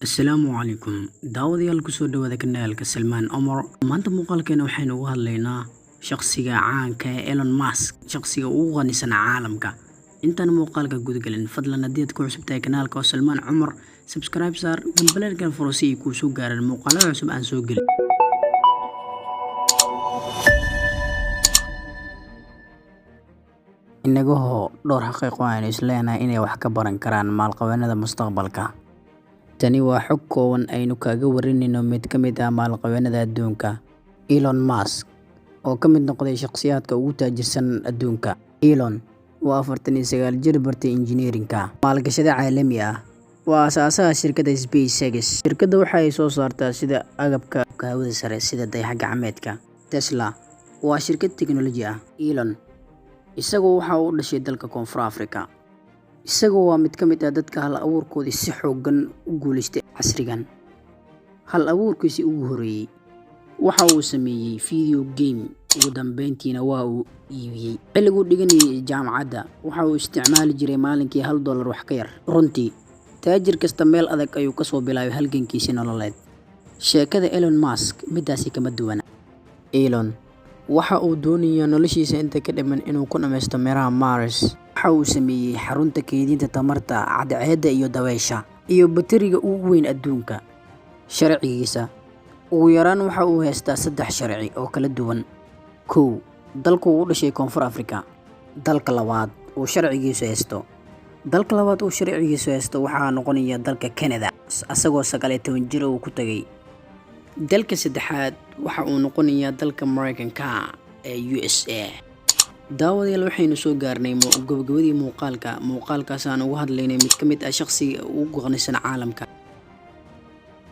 Asalaamu calaykum daawadayaal, kusoo dhawaada kanaalka Salmaan Omar. Maanta muuqaalkeena waxaynu uga hadlaynaa shaqsiga caanka ee Elon Musk, shaqsiga ugu qanisan caalamka. Intaan muuqaalka gudagelin, fadlan haddii aad ku cusub tahay kanaalka oo Salmaan Cumar, subscribe saar, gambaleelkan furo si ay kuu soo gaaraan muuqaalada cusub aan soo gelin. Inagahoo dhowr xaqiiqo aynu isleenahay inay wax ka baran karaan maalqabeennada mustaqbalka. Tani waa xog kooban aynu kaga warinayno mid ka mid ah maalqabeennada adduunka, Elon Musk, oo ka mid noqday shaqsiyaadka ugu taajirsan adduunka. Elon waa 49 jir bartay injineerinka, maalgashade caalami ah, waa aasaasaha shirkadda SpaceX. Shirkadda waxa ay soo saartaa sida agabka hawada sare sida dayax gacmeedka. Tesla waa shirkad tiknoolaji ah. Elon isagu waxa uu u dhashay dalka Koonfur Afrika. Isagu waa mid ka mid ah dadka hal abuurkoodii si xooggan u guuleystay casrigan. Hal abuurkiisii ugu horreeyay waxa uu sameeyay video game, ugu dambeyntiina waa uu iibiyey. Xilliguu dhiganayay jaamacadda, waxa uu isticmaali jiray maalinkii $1 wax ka yar. Runtii, taajir kasta meel adag ayuu kasoo bilaabay halgankiisii nololeed. Sheekada Elon Musk midaasi kama duwana. Elon waxa uu doonayaa noloshiisa inta ka dhiman inuu ku dhammaysto meeraha Mars. Waxa uu sameeyey xarunta kaydinta tamarta cadceedda iyo dabaysha iyo bateriga ugu weyn adduunka. Sharcigiisa ugu yaraan waxa uu haystaa saddex sharci oo kala duwan. 1, dalka uu u dhashay Koonfur Afrika. Dalka labaad uu sharcigiisu haysto. Dalka labaad uu sharcigiisu haysto waxaa noqonaya dalka Canada, asagoo 19 jir uu ku tagay. Dalka saddexaad waxa uu noqonayaa dalka Mareykanka ee USA. Daawadayaal, waxaynu soo gaarnay gabagabadii muuqaalka. Muuqaalkaas aan uga hadlaynay mid ka mid ah shaqsiga ugu qanisan caalamka.